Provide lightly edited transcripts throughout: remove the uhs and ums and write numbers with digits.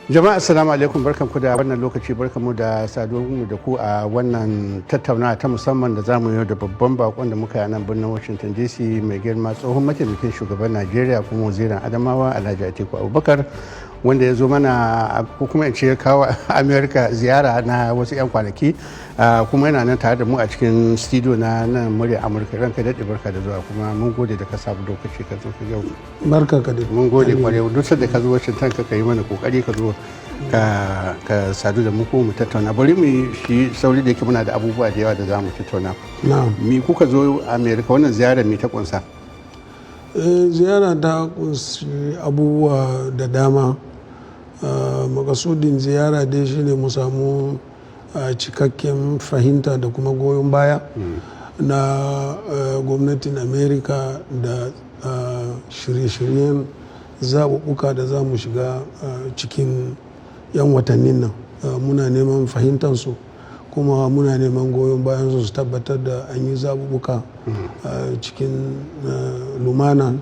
Jama'a, assalamu alaikum. Barkanku da wannan lokaci, barkanmu da saduwar da ku a wannan tattaunawa ta musamman da zamu yi da babban bakon da muka yi a nan birnin Washington DC, mai girma tsohon mataimakin shugaban Najeriya kuma wazirin Adamawa, Alhaji Atiku Abubakar, wanda ya zo mana, ko kuma in ce ya kawo America ziyara na wasu 'yan kwanaki, kuma yana nan tare da mu a cikin studio na nan Murya Amurka. Ranka daɗe, barka da zuwa, kuma mun gode da ka samu lokaci ka zo ka yau. Barka ka dai. Mun gode kwarai. Duk sanda ka zo Washington, ka yi mana kokari ka zo ka sadu da mu ko mu tattauna. Bari mu shi sauri da yake muna da abubuwa da yawa da za mu tattauna. Na'am. Mi kuka zo America, wannan ziyarar mi ta kunsa? Ziyara ta kunshi abubuwa da dama. Makasudin ziyara dai shine mu samu cikakken fahimta da kuma goyon baya na gwamnatin America da shirye-shiryen zaɓuɓɓuka da za mu shiga cikin 'yan watannin nan. Muna neman fahimtansu kuma muna neman goyon bayan su tabbatar da an yi zaɓuɓɓuka cikin lumana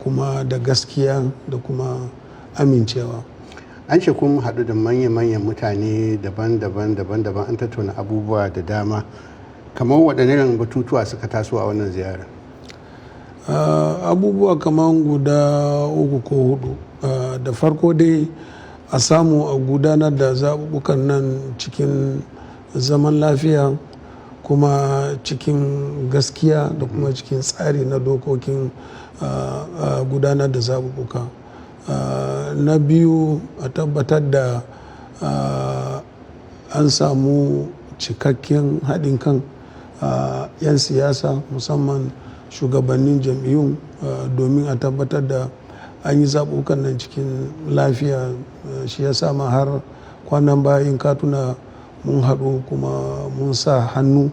kuma da gaskiya da kuma amincewa. An ce kun haɗu da manya-manyan mutane daban-daban daban-daban, an tattauna abubuwa da dama. Kamar waɗanne irin batutuwa suka taso a wannan ziyara? Abubuwa kamar guda uku ko hudu. Da farko dai, a samu a gudanar da zaɓuɓɓukan nan cikin zaman lafiya kuma cikin gaskiya da kuma cikin tsari na dokokin gudanar da zaɓuɓɓuka. Na biyu, a tabbatar da an samu cikakken haɗin kan 'yan siyasa, musamman shugabannin jam'iyyun, domin a tabbatar da an yi zaɓuɓɓukan nan cikin lafiya. Shi ya sa ma har kwanan baya, in ka tuna, mun haɗu kuma mun sa hannu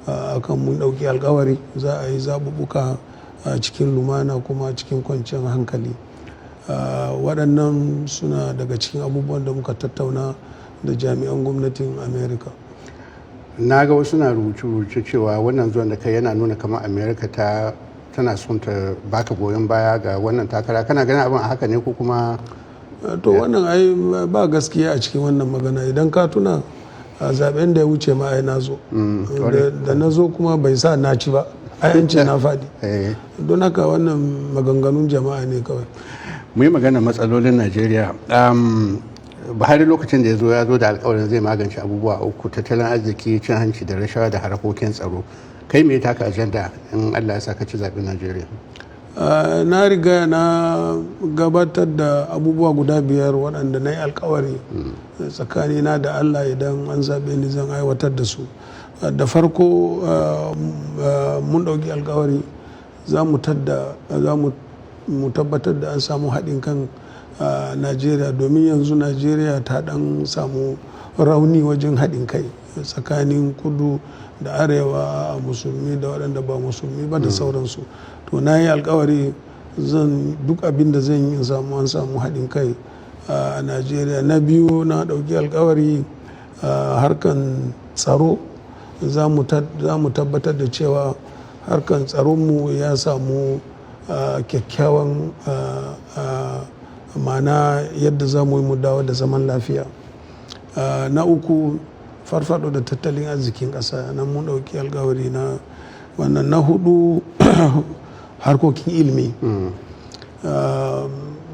akan mun ɗauki alkawari za a yi zaɓuɓɓuka cikin lumana kuma cikin kwanciyar hankali. Waɗannan suna daga cikin abubuwan da muka tattauna da jami'an gwamnatin America. Na ga wasu na rubuce-rubuce cewa wannan zuwan da kai yana nuna kamar America tana son ta baka goyon baya ga wannan takara. Kana ganin abin a haka ne ko kuma? To, wannan ai ba gaskiya a cikin wannan magana. Idan ka tuna, a zaben da ya wuce ma ai na zo. Da na zo kuma bai sa na ci ba, ai an ce na faɗi. Don haka wannan maganganun jama'a ne kawai. Mu yi magana matsalolin Najeriya. Buhari lokacin da ya zo, ya zo da alkawarin zai magance abubuwa uku: tattalin arziki, cin hanci da rashawa, da harkokin tsaro. Kai me taka ajanda in Allah ya sa ka ci zaɓen Najeriya? Na riga na gabatar da abubuwa guda biyar waɗanda na yi alkawari tsakanina da Allah idan an zaɓe ni zan aiwatar da su. Da farko, mun ɗauki alkawari za mu tabbatar da an samu haɗin kan Najeriya, domin yanzu Najeriya ta ɗan samu rauni wajen haɗin kai tsakanin kudu da arewa, musulmi da waɗanda ba musulmi ba da sauransu. To, na yi alkawari zan duk abin da zan yi in samu an samu haɗin kai a Najeriya. Na biyu, na ɗauki alkawari harkan tsaro, za mu tabbatar da cewa harkan tsaronmu ya samu kyakkyawan, ma'ana yadda za mu yi mu dawo da zaman lafiya. Na uku, farfado da tattalin arzikin ƙasa, nan mun ɗauki alkawari na wannan. Na hudu, harkokin ilimi.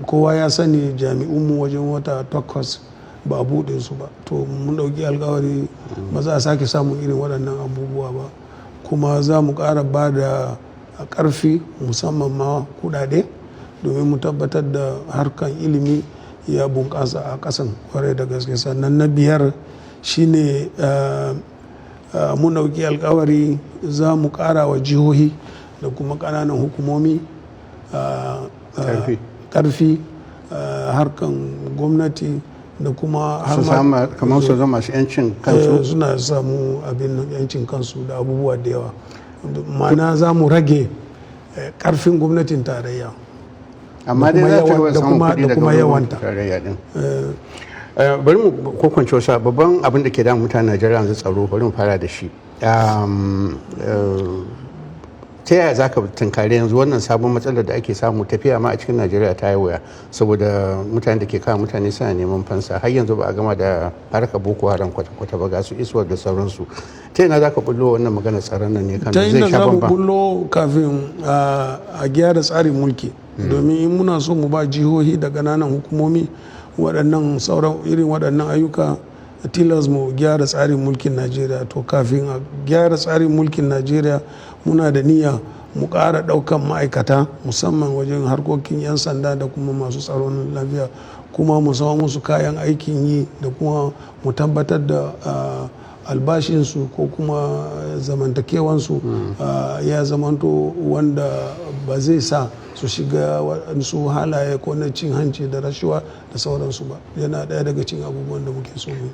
Kowa ya sani jami'unmu wajen wata 8 ba a buɗe su ba. To, mun ɗauki alkawari ba za a sake samun irin waɗannan abubuwa ba, kuma za mu ƙara ba da ƙarfi, musamman ma kuɗaɗe, domin mu tabbatar da harkan ilimi ya bunƙasa a ƙasan kwarai da gaske. Sannan na biyar shine mun ɗauki alkawari za mu ƙara wa jihohi da kuma ƙananan hukumomi ƙarfi, harkan gwamnati da kuma har kamar su zama masu yancin kansu. Suna samu abin yancin kansu da abubuwa da yawa, ma'ana za mu rage karfin gwamnatin tarayya. Amma dai za ta samun kuɗi daga yawanta. Tarayya din. Bari mu kwakwance wasu. Babban abin da ke damun mutanen Najeriya yanzu, tsaro. Bari mu fara da shi. Ta Ta yaya za ka tunkari yanzu wannan sabon matsalar da ake samu? Tafiya ma a cikin Najeriya ta yi wuya saboda mutane da ke kawo mutane suna neman fansa. Har yanzu ba a gama da harkar Boko Haram kwata-kwata ba, ga su ISWAP da sauransu. Ta yana za ka bullo wannan magana tsaron nan ne kan Ta zai inda sha za mu bamban? bullo, kafin a gyara tsarin mulki, domin in muna so mu ba jihohi da ƙananan hukumomi waɗannan sauran irin waɗannan ayyuka, tilas mu gyara tsarin mulkin Najeriya. To, kafin a gyara tsarin mulkin Najeriya, muna da niyya mu ƙara ɗaukan ma'aikata, musamman wajen harkokin 'yan sanda da kuma masu tsaron lafiya, kuma mu sama musu kayan aikin yi, da kuma mu tabbatar da albashinsu ko kuma zamantakewansu ya zamanto wanda ba zai sa su shiga waɗansu halaye ko na cin hanci da rashuwa da sauransu ba. Yana ɗaya daga cikin abubuwan da muke so mu yi.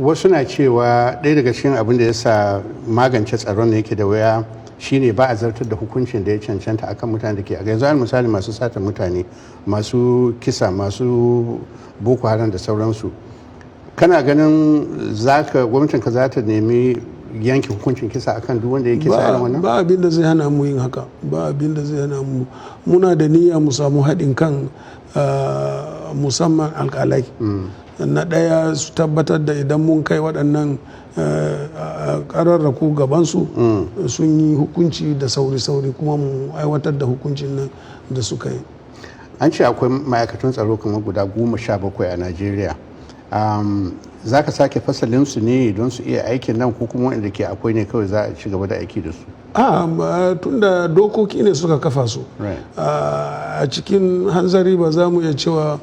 Wasu na cewa ɗaya daga cikin abin da ya sa magance tsaron da yake da wuya shine ba a zartar da hukuncin da ya cancanta akan mutane da ke a yanzu, al misali masu sata mutane, masu kisa, masu Boko Haram da sauransu. Kana ganin zaka gwamnatin ka za ta nemi yanke hukuncin kisa akan duk wanda ya kisa irin Ba, wannan? ba abin da zai hana mu yin haka, ba abin da zai hana mu. Muna da niyya mu samu haɗin kan musamman alƙalai. Na ɗaya, su tabbatar da idan mun kai waɗannan ƙararraku gabansu, sun yi hukunci da sauri-sauri, kuma mu aiwatar da hukuncin nan da suka yi. An ce akwai ma'aikatan tsaro kamar guda 17 a Najeriya. Za ka sake fasalin su ne don su iya aikin nan, ko kuma wanda ke akwai ne kawai za a ci gaba da aiki da su? A tunda dokoki ne suka kafa su, a cikin hanzari ba za mu iya cewa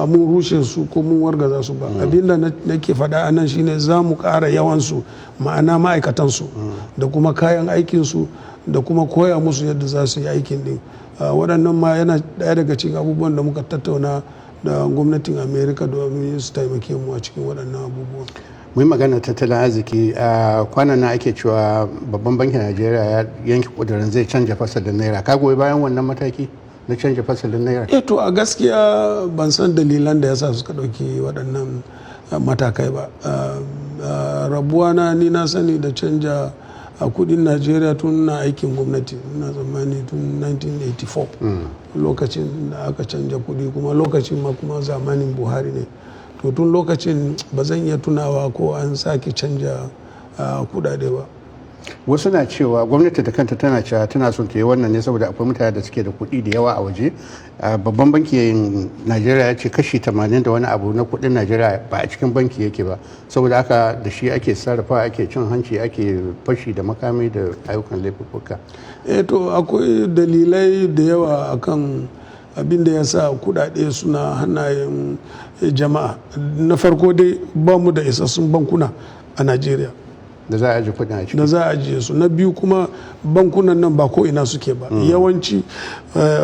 mun rushe su ko mun wargaza su ba. Abinda nake faɗa a nan shine za mu ƙara yawansu, ma'ana ma'aikatansu, da kuma kayan aikinsu, da kuma koya musu yadda za su yi aikin din. Waɗannan ma yana ɗaya daga cikin abubuwan da muka tattauna da gwamnatin Amerika domin su taimake mu a cikin waɗannan abubuwan. Mun magana tattalin arziki. A kwanan nan ake cewa Babban Bankin Najeriya ya yanke kudurin zai canja fasalin naira. Ka goyi bayan wannan mataki na canja fasalin naira? Eh, to, a gaskiya ban san dalilan da yasa suka ɗauki waɗannan matakai ba. Rabuwa na ni na sani da canja a kudin Najeriya tun na aikin gwamnati, ina tsammani tun 1984, lokacin da aka canja kudi, kuma lokacin ma kuma zamanin Buhari ne. To, tun lokacin ba zan iya tunawa ko an sake canja kudade ba. Wasu na cewa gwamnati da kanta tana cewa tana son ta yi wannan ne saboda akwai mutane da suke da kuɗi da yawa a waje. Babban Bankin Najeriya ya ce kashi 80 da wani abu na kuɗin Najeriya ba a cikin banki yake ba, saboda haka da shi ake sarrafa, ake cin hanci, ake fashi da makami da ayyukan laifuka. Eh, to, akwai dalilai da yawa akan abin da ya sa kudade suna hannayen jama'a. Na farko dai, ba mu da isassun bankuna a Najeriya da za a aje kuɗin a ciki. Da za a ajiye su. Na biyu kuma, bankunan nan ba ko ina suke ba. Yawanci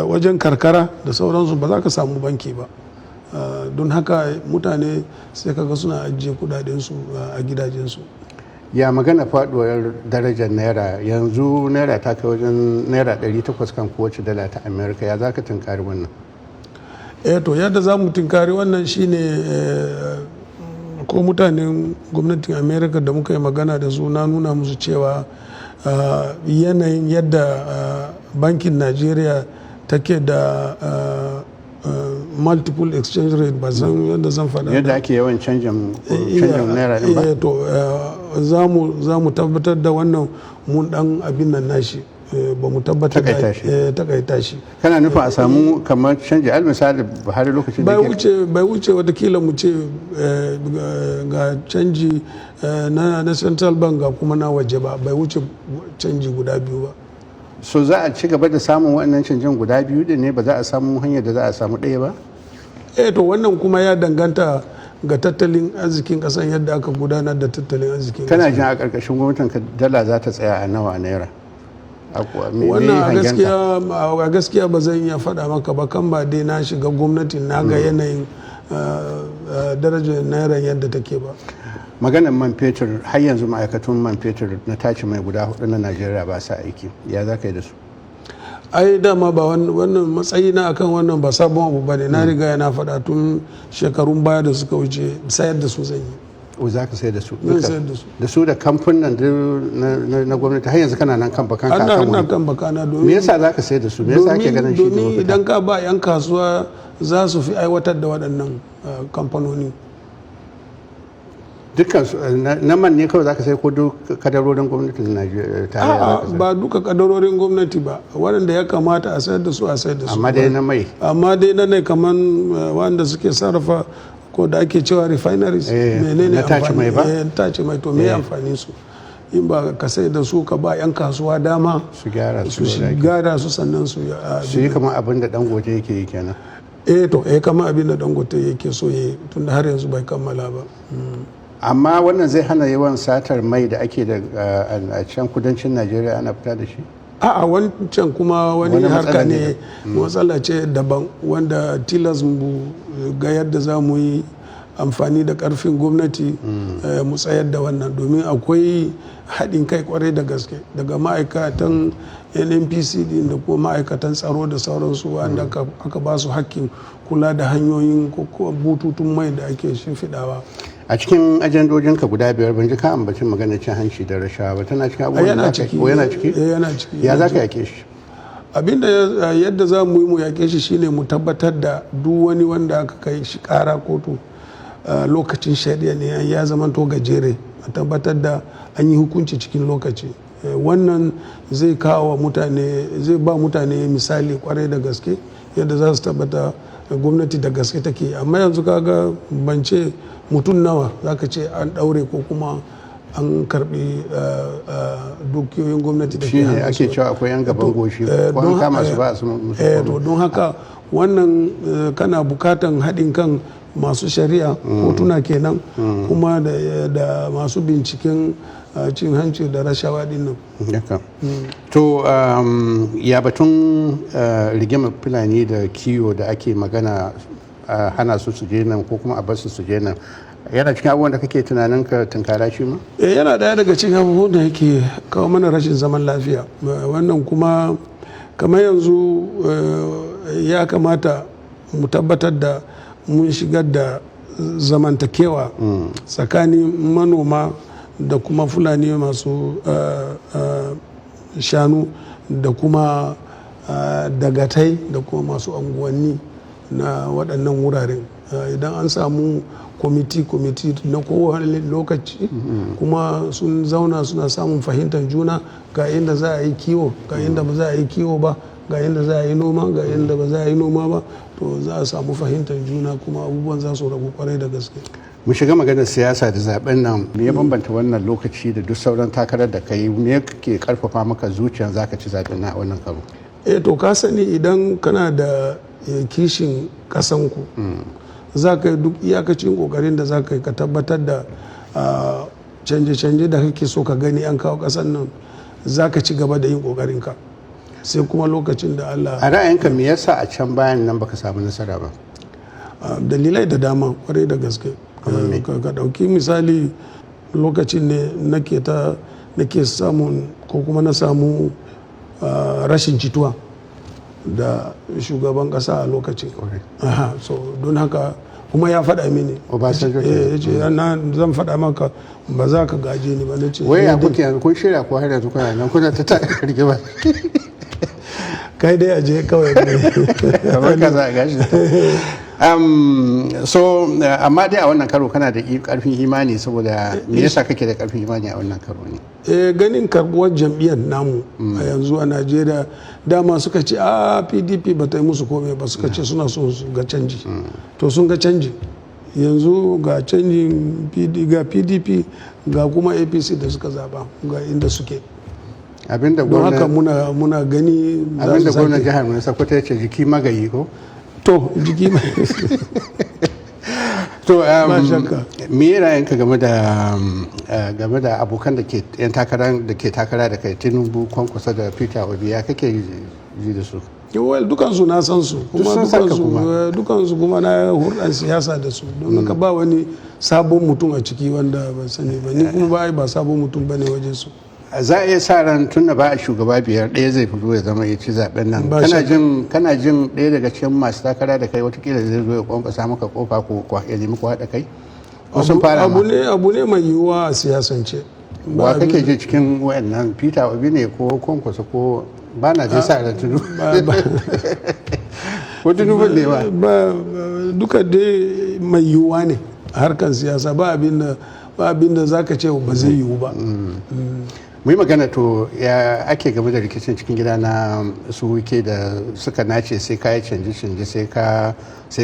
wajen karkara da sauransu ba za ka samu banki ba. Don haka mutane sai kaga suna ajiye kudadensu a gidajensu. Ya magana faduwar darajar naira? Yanzu naira ta kai wajen naira 800 kan kowace dala ta Amerika. Ya za ka tunkari wannan? Eh, to, yadda za mu tunkari wannan shine ko mutanen gwamnatin America da muka yi magana da su, na nuna musu cewa yanayin yadda bankin Najeriya take da multiple exchange rate, ba san yadda zan faɗa. Yadda ake yawan canjin naira din ba? Eh, to, za mu tabbatar da wannan mun dan abin nan nashi, ba mu tabbatar da Takaita shi. Takaita shi. Kana nufin a samu kamar canji, al misali Buhari lokacin da Bai yake wuce, bai wuce watakila mu ce ga canji na central bank, ga kuma na waje ba, bai wuce canji guda biyu ba. So za a ci gaba da samun waɗannan canjin guda biyu din ne? Ba za a samu hanyar da za a samu ɗaya ba? Eh, to, wannan kuma ya danganta ga tattalin arzikin kasan, yadda aka gudanar da tattalin arzikin. Kana jin a ƙarƙashin gwamnatin ka dala za ta tsaya a nawa, naira? Wannan a Me hangenka? gaskiya, a gaskiya ba zan iya faɗa maka ba, kan ba dai na shiga gwamnati na ga yanayin darajar naira yadda take ba. Maganar man fetur, har yanzu ma'aikatun man fetur na tace mai guda hudu na Najeriya ba sa aiki. Ya za ka yi da su? Ai dama ba wannan matsayi na akan wannan ba sabon abu ba ne. Na riga yana faɗa tun shekarun baya da suka wuce, sayar da su zan yi. O za ka sai da su? Zan Duka. sayar da su. Da su da kamfanin na gwamnati, har yanzu kana nan kan bakanka Ana akan ina wani. kan bakana domin Me yasa za ka sayar da su? Me yasa ake ganin shi da domin mafita? idan ka ba 'yan kasuwa, za su fi aiwatar da waɗannan kamfanoni. Dukkan su na man ne kawai za ka sai ko duk kadarorin gwamnatin Najeriya tarayya za A'a, ka sayar? ba duka kadarorin gwamnati ba. Waɗanda ya kamata a sayar da su, a sayar da su. Amma dai na mai. Amma dai na ne, kaman wanda suke sarrafa ko da ake cewa refineries. Menene Na tace amfani? mai ba? Eh, tace mai. To me amfani su in ba ka sai da su ka ba 'yan kasuwa dama su gyara su su su gyara su, sannan su su yi kamar abin da Dangote yake yi kenan? Eh, to, eh, kamar abin da Dangote yake so yi, tunda har yanzu bai kammala ba. Amma wannan zai hana yawan satar mai da ake da a can kudancin Najeriya ana fita da shi? A'a, wancan kuma wani Wani harka matsala ne, matsala ce daban wanda tilas mu ga yadda za mu yi amfani da karfin gwamnati mu tsayar da wannan, domin akwai haɗin kai kwarai da gaske daga ma'aikatan NNPC din da kuma ma'aikatan tsaro da sauransu wanda aka ba su hakkin kula da hanyoyin ko kuma bututun mai da ake shimfiɗawa. A cikin ajandojinka guda biyar, ban ji ka ambaci maganar cin hanci da rashawa ba. Tana cikin A abubuwan da yana za ka ciki. Ko yana ciki? Eh, yana ciki. Ya Yana za ka ciki. yake shi? Abinda yadda za mu yi mu yaƙe shi shine mu tabbatar da duk wani wanda aka kai shi ƙara kotu, lokacin shari'a ne ya zamanto gajere, a tabbatar da an yi hukunci cikin lokaci. Wannan zai kawo wa mutane, zai ba mutane misali kwarai da gaske yadda za su tabbata gwamnati da gaske take. Amma yanzu kaga, ban ce mutum nawa za ka ce an ɗaure ko kuma an karbi dukiyoyin gwamnati da ke Shi ne hannunsu ake ba. cewa akwai yan gaban goshi, Eh, ko an kama su ba su musu to komai. don haka wannan kana bukatan haɗin kan masu shari'a, kotuna kenan, kuma da masu binciken cin hanci da rashawa din nan. Haka. To ya batun rigimar Fulani da kiwo da ake magana a hana su su je nan ko kuma a bar su su je nan, yana cikin abubuwan da kake tunanin ka tunkara shi ma? Eh, yana ɗaya daga cikin abubuwan da yake kawo mana rashin zaman lafiya. Wannan kuma kamar yanzu ya kamata mu tabbatar da mun shigar da zamantakewa tsakanin manoma da kuma Fulani masu shanu da kuma dagatai da kuma masu anguwanni na waɗannan wuraren. Idan an samu kwamiti-kwamiti na kowane lokaci kuma sun zauna suna samun fahimtar juna, ga inda za a yi kiwo, ga inda ba za a yi kiwo ba, ga inda za a yi noma, ga inda ba za a yi noma ba, to za a samu fahimtar juna kuma abubuwan za su ragu kwarai da gaske. Mu shiga maganar siyasa da zaben nan. Me ya bambanta wannan lokaci da duk sauran takarar da kai? Me ke karfafa maka zuciya zaka ci zaben na a wannan karo? Eh, to, ka sani, idan kana da kishin kasanku, za ka yi duk iyakacin kokarin da za ka yi ka tabbatar da canje-canje da kake so ka gani an kawo kasan nan. Za ka ci gaba da yin kokarinka sai kuma lokacin da Allah A ra'ayinka, me yasa a can bayan nan baka samu nasara ba? Dalilai da dama kwarai da gaske. Ka dauki misali, lokacin ne nake ta nake samun ko kuma na samu rashin jituwa da shugaban kasa a lokacin. Aha, so don haka kuma ya faɗa mini. Obasanjo. Eh, ya ce zan faɗa maka, ba za ka gaje ni ba. Na ce Wai ya "Ni dai- kuke yanzu? Kun shirya ko har yanzu kuna nan kuna ta rigima? Kai dai aje kawai. Kamar ka za a gashi. So amma dai a wannan karo kana da karfin imani. Saboda me yasa kake da karfin imani a wannan karo ne? Eh, ganin karbuwar jam'iyyar namu a yanzu a Najeriya. Dama suka ce a PDP ba ta yi musu komai ba, suka ce suna so su ga canji. To sun ga canji yanzu, ga canjin PD, ga PDP, ga kuma APC da suka zaba, ga inda suke. Abinda Don haka gwamna muna gani za abinda su sake- gwamnan jihar mu na Sokoto ya ce, jiki magayi ko? To, jiki mai To Ba shakka. me ra'ayinka game da abokan da ke yan takara da ke takara da kai, Tinubu, Kwankwaso da Peter Obi? Ya kake ji da su? Well, dukansu na san su kuma. Sun san ka Dukansu kuma. Dukansu kuma na hurɗan siyasa da su. Don haka ba wani sabon mutum a ciki wanda ban sani ba. Ni kuma ba sabon mutum bane wajen su. Za a iya sa ran tun da ba a shugaba biyar, ɗaya zai fito ya zama ya ci zaben nan? Ba Kana shakka. jin ɗaya daga cikin masu takara da kai watakila zai zo ya kwankwasa maka kofa ko ya nemi ku haɗa kai? Wasu fara ma. Abu ne mai yiwuwa a siyasance. Ba Wa kake ji cikin wayannan, Peter Obi ne ko Kwankwaso, ko ba na je sa ran Tinubu ko Tinubu ne ba? Ba, duka dai mai yiwuwa ne a harkar siyasa. Ba abin da zaka ce ba zai yiwu ba. Mu yi magana, to, ya ake game da rikicin cikin gida na su Wike da suka nace sai ka yi canje-canje, sai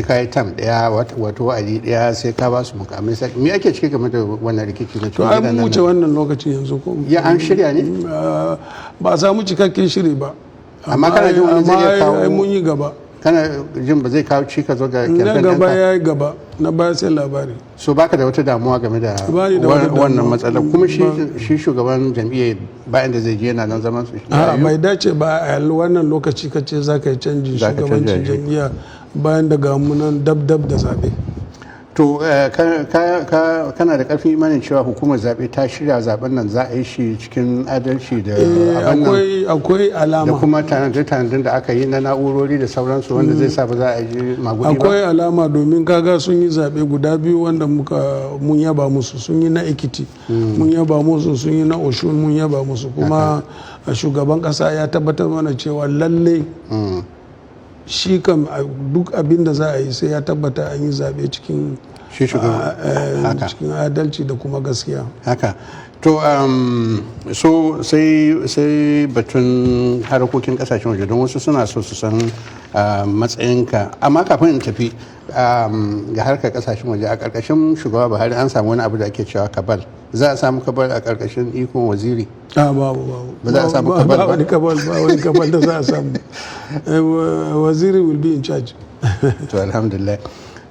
ka yi term daya, wato wa'adi daya, sai ka ba su mukamai? Me ake ciki game da wannan rikici na To, cikin ai gida mun na wuce wannan lokacin yanzu ko. Ya an shirya ne? Ah, ba a samu cikakken shiri ba. Amma kana jin wani zai iya Amma kawo- ai mun yi gaba. Kana jin ba zai kawo cikas ga Na campaign gaba ɗinka? ya yi gaba, na baya sai labari. So baka da wata damuwa game da Ba ni da wata wannan damuwa. matsalar? Kuma shi shugaban jam'iyyar, bayan da zai je, yana nan zaman su shi A rayu. bai dace ba a wannan lokaci ka ce za ka yi canjin Za ka shugabancin canja shi. jam'iyya bayan da ga mu nan dab dab da zabe. To, kana da karfin imanin cewa hukumar zaɓe ta shirya zaben nan za a yi shi cikin adalci da abin nan Akwai da alama. kuma tanadin da aka yi na na'urori da sauransu wanda zai sa ba za a yi magudi ba? Akwai alama, domin kaga sun yi zaɓe guda biyu wanda muka mun yaba musu. Sun yi na Ekiti, mun yaba musu. Sun yi na Oshun, mun yaba musu. Kuma shugaban ƙasa ya tabbatar mana cewa lalle shi kam duk abin da za a yi sai ya tabbata an yi zaɓe cikin Shi shugaban haka. cikin adalci da kuma gaskiya. Haka. To, so sai batun harkokin kasashen waje, don wasu suna so su san matsayinka. Amma kafin in tafi ga harkar kasashen waje, a karkashin shugaba Buhari an samu wani abu da ake cewa cabal. Za a samu cabal a karkashin ikon Waziri? A, babu, babu. Ba za a samu cabal ba? Wani cabal, ba wani cabal da za a samu. Waziri will be in charge. To, alhamdulillah.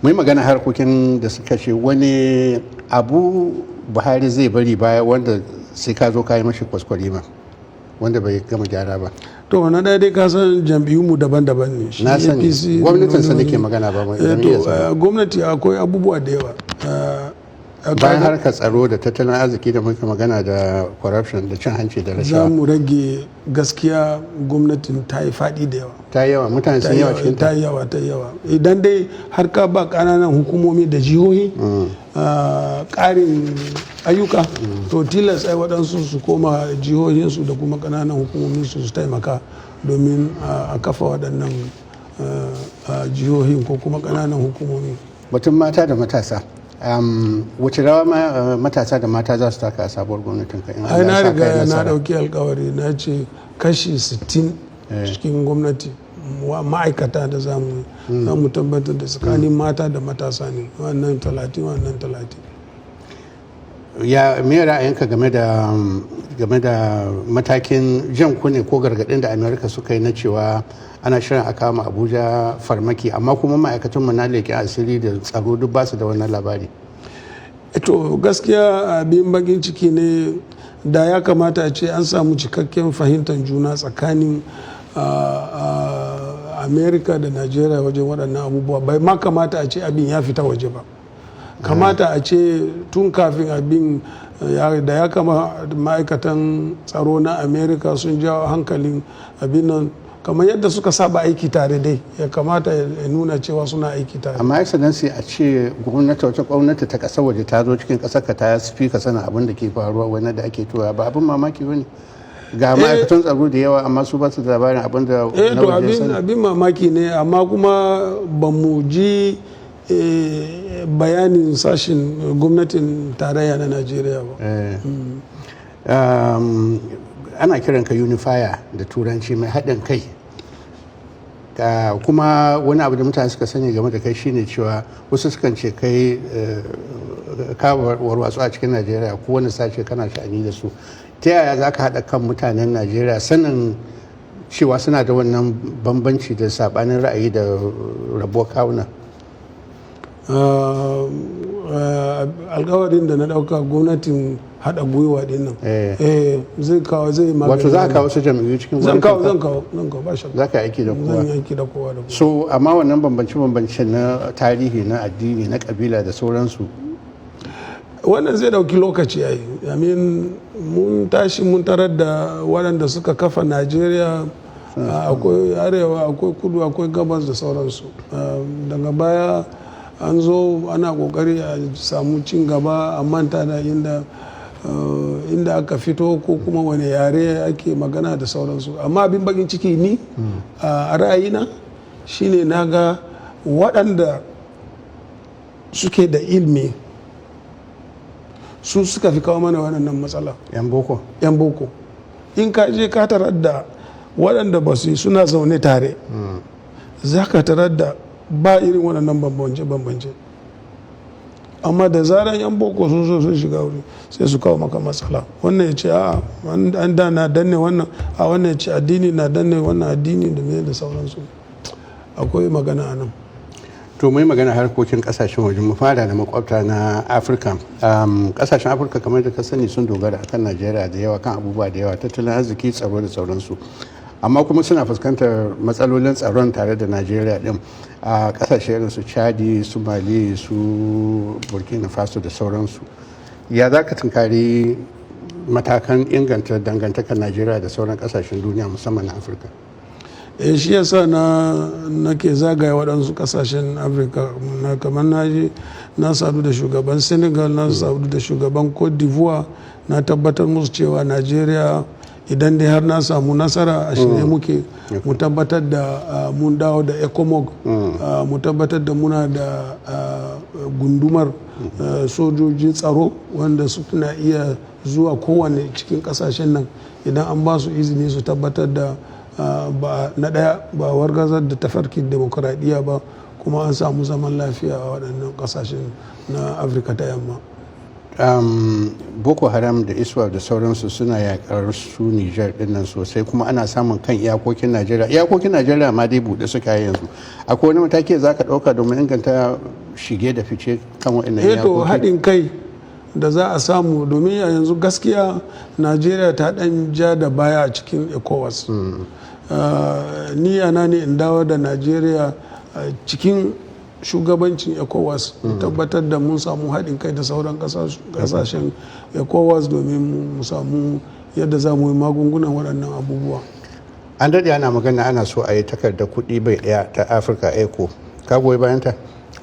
Mu yi magana harkokin da suka ce wani abu Buhari zai bari baya wanda sai ka zo ka yi mashi kwaskwarima, wanda bai gama gyara ba. To, na ɗaya dai, ka san jam'iyyunmu daban-daban ne. Shi Na sani. APC Gwamnatinsa nake magana, ba mai To, jam'iyyarsa ba. gwamnati akwai abubuwa da yawa. Bayan harkar tsaro da tattalin arziki da muka magana, da corruption da cin hanci da Za rashawa. mu rage. Gaskiya gwamnatin ta yi faɗi da yawa. Ta yi yawa, mutane Ta sun yawa cikin ta ta. yi yawa, ta yi yawa. Idan dai har ka ba ƙananan hukumomi da jihohi ƙarin ayyuka, to tilas ai waɗansu su koma jihohinsu da kuma ƙananan hukumominsu su taimaka domin a kafa waɗannan jihohin ko kuma ƙananan hukumomi. Batun mata da matasa, wace rawa matasa da mata za su taka a sabuwar gwamnatin ka in Ai Allah ya na sa ka yi riga na nasara? ɗauki alkawari, na ce kashi 60 cikin gwamnati ma'aikata da zamu za mu tabbatar da tsakanin mata da matasa ne, wannan 30, wannan 30. Ya me ra'ayinka game da matakin jan kunne ko gargaɗin da Amerika suka yi na cewa ana shirin a kama Abuja farmaki, amma kuma ma'aikatan mu na leƙen asiri da tsaro duk ba su da wannan labari? To, gaskiya abin bakin ciki ne. Da ya kamata a ce an samu cikakken fahimtar juna tsakanin America da Nigeria wajen waɗannan abubuwa. Bai ma kamata a ce abin ya fita waje ba. Kamata a ce tun kafin abin da ya kama ma'aikatan tsaro na America sun jawo hankalin abin nan, kamar yadda suka saba aiki tare dai, ya kamata ya nuna cewa suna aiki tare. Amma Excellency, a ce gwamnati, wata gwamnati ta kasar waje ta zo cikin kasar ka ta fi ka sanin abin da ke faruwa, wani da ake tura, ba abin mamaki ba ne? Ga ma'aikatan tsaro da yawa, amma su ba su da labarin abin da na To, waje abin sani. abin mamaki ne, amma kuma ba mu ji bayanin sashin gwamnatin tarayya na Najeriya ba. Ana kiranka unifier da Turanci, mai haɗin kai. Kuma wani abu da mutane suka sani game da kai shine cewa wasu sukan ce kai ka warwatsu a cikin Najeriya, ko wani sace kana sha'ani da su. Ta yaya za ka haɗa kan mutanen Najeriya, sanin cewa suna da wannan bambanci da saɓanin ra'ayi da rabuwar kawuna? Alkawarin da na dauka, gwamnatin haɗa gwiwa din nan, zai kawo, zai magani. Wato za ka kawo su jam'iyyu cikin Zan kawo. gwamnatin ka? Zan kawo, zan kawo, ba shakka. Za ka yi aiki da kowa? Zan yi aiki da kowa da kowa. So amma wannan bambance-bambance na tarihi, na addini, na kabila da sauransu? Wannan zai dauki lokaci ai. I mean, mun tashi mun tarar da waɗanda suka kafa Najeriya, akwai arewa, akwai kudu, akwai gabas da sauransu. Daga baya An zo ana kokari a samu cin gaba, a manta da inda aka fito ko kuma wani yare ake magana da sauransu. Amma abin bakin ciki ni a ra'ayina shine na ga waɗanda suke da ilmi su suka fi kawo mana waɗannan matsala. Yan boko. 'Yan boko. In ka je ka tarar da waɗanda ba su yi suna zaune tare, za ka tarar da ba irin waɗannan bambance-bambance. Amma da zaran 'yan boko sun zo sun shiga wuri, sai su kawo maka matsala. Wannan ya ce a an da na danne wannan, a wannan ya ce addini na danne wannan addini da me da sauransu. Akwai magana a nan. To, mu yi magana harkokin kasashen waje. Mu fara da makwabta na Afirka. Kasashen Afirka, kamar da ka sani, sun dogara akan Najeriya da yawa kan abubuwa da yawa, tattalin arziki, tsaro da sauransu, amma kuma suna fuskantar matsalolin tsaron tare da Najeriya din, a kasashe irin su Chadi, su Mali, su Burkina Faso da sauransu. Ya za ka tunkari matakan inganta dangantakar Najeriya da sauran kasashen duniya, musamman na Afirka? Eh, shi yasa na nake zagaya waɗansu ƙasashen Afirka. Na kamar na je na sadu da shugaban Senegal, na sadu da shugaban Cote d'Ivoire. Na tabbatar musu cewa Najeriya, idan dai har na samu nasara, a shirye muke mu tabbatar da mun dawo da ECOMOG, mu tabbatar da muna da gundumar sojojin tsaro wanda suna iya zuwa kowane cikin kasashen nan idan an ba su izini, su tabbatar da ba na ɗaya ba wargazar da tafarkin demokuraɗiyya ba, kuma an samu zaman lafiya a waɗannan ƙasashen na Afirka ta Yamma. Boko Haram da ISWAP da sauransu suna yakar su Niger dinnan sosai, kuma ana samun kan iyakokin Najeriya. Iyakokin Najeriya ma dai buɗe suka yi yanzu. Akwai wani mataki da za ka ɗauka domin inganta shige da fice kan waɗannan Eh, to, iyakoki? Haɗin kai da za a samu, domin a yanzu gaskiya Najeriya ta ɗan ja da baya a cikin ECOWAS. Ni ana ne in dawo da Najeriya cikin shugabancin ECOWAS, mu tabbatar da mun samu haɗin kai da sauran ƙasashen ECOWAS domin mu samu yadda za mu yi magungunan waɗannan abubuwa. An daɗe ana magana ana so a yi takardar kuɗi bai ɗaya ta Afirka, ECO. Ka goyi bayan ta?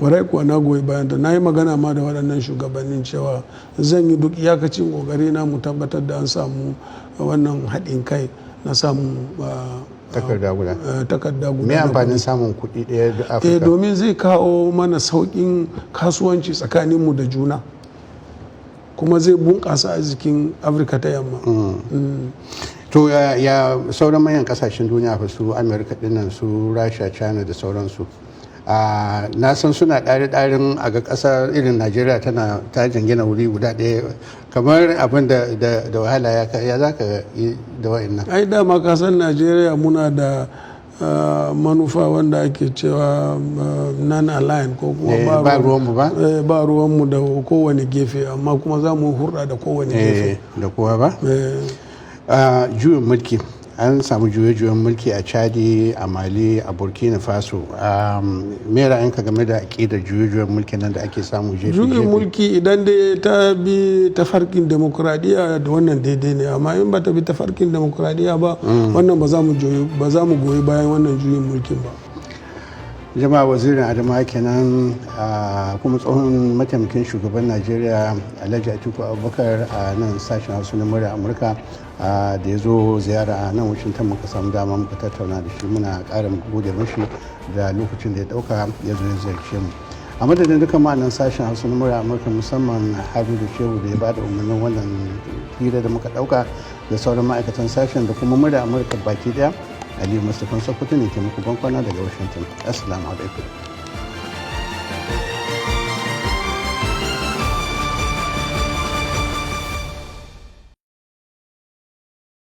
Warai kuwa, na goyi bayan ta. Na yi magana ma da waɗannan shugabannin cewa zan yi duk iyakacin ƙoƙari na mu tabbatar da an samu wannan haɗin kai na samu takarda guda. Takarda guda Me na amfanin samun kuɗi ɗaya da kuɗi. Afirka? Domin zai kawo mana sauƙin kasuwanci tsakaninmu da juna, kuma zai bunƙasa arzikin Afirka ta Yamma. To, ya sauran manyan kasashen duniya fa, su Amerika dinnan, su Rasha, China da sauransu? Na san suna ɗari ɗarin a ga ƙasa irin Najeriya tana ta jingina wuri guda ɗaya, kamar abin da wahala. Ya za ka yi da wa'annan? Ai dama ka san Najeriya muna da manufa wanda ake cewa non-align ko kuma ba ruwanmu ba? Ba ruwanmu da kowane gefe, amma kuma za mu hurɗa da kowane gefe. Da kowa ba. Juyin mulki, an samu juye-juyen mulki a Chadi, a Mali, a Burkina Faso. Me ra'ayinka game da aƙidar juye-juyen mulki nan da ake samu jefi? Juyin mulki, idan dai ta bi tafarkin demokuraɗiyya da wannan daidai ne, amma in ba ta bi tafarkin demokuraɗiyya ba, wannan ba za mu goyi bayan wannan juyin mulkin ba. Jama'a, Wazirin Adamawa kenan, kuma tsohon mataimakin shugaban Najeriya, Alhaji Atiku Abubakar, a nan sashen Hausa na Murya Amurka, da ya zo ziyara a nan Washington muka samu dama muka tattauna da shi. Muna ƙara gode mashi da lokacin da ya ɗauka ya zo ya ziyarce mu. A madadin duka ma'anan sashen Hausa na Murya Amurka, musamman Haru da Shehu da ya bada umarnin wannan hira da muka ɗauka, da sauran ma'aikatan sashen da kuma Murya Amurka baki daya, Aliyu Mustapha Sokoto ne ke muku bankwana daga Washington. Assalamu alaikum.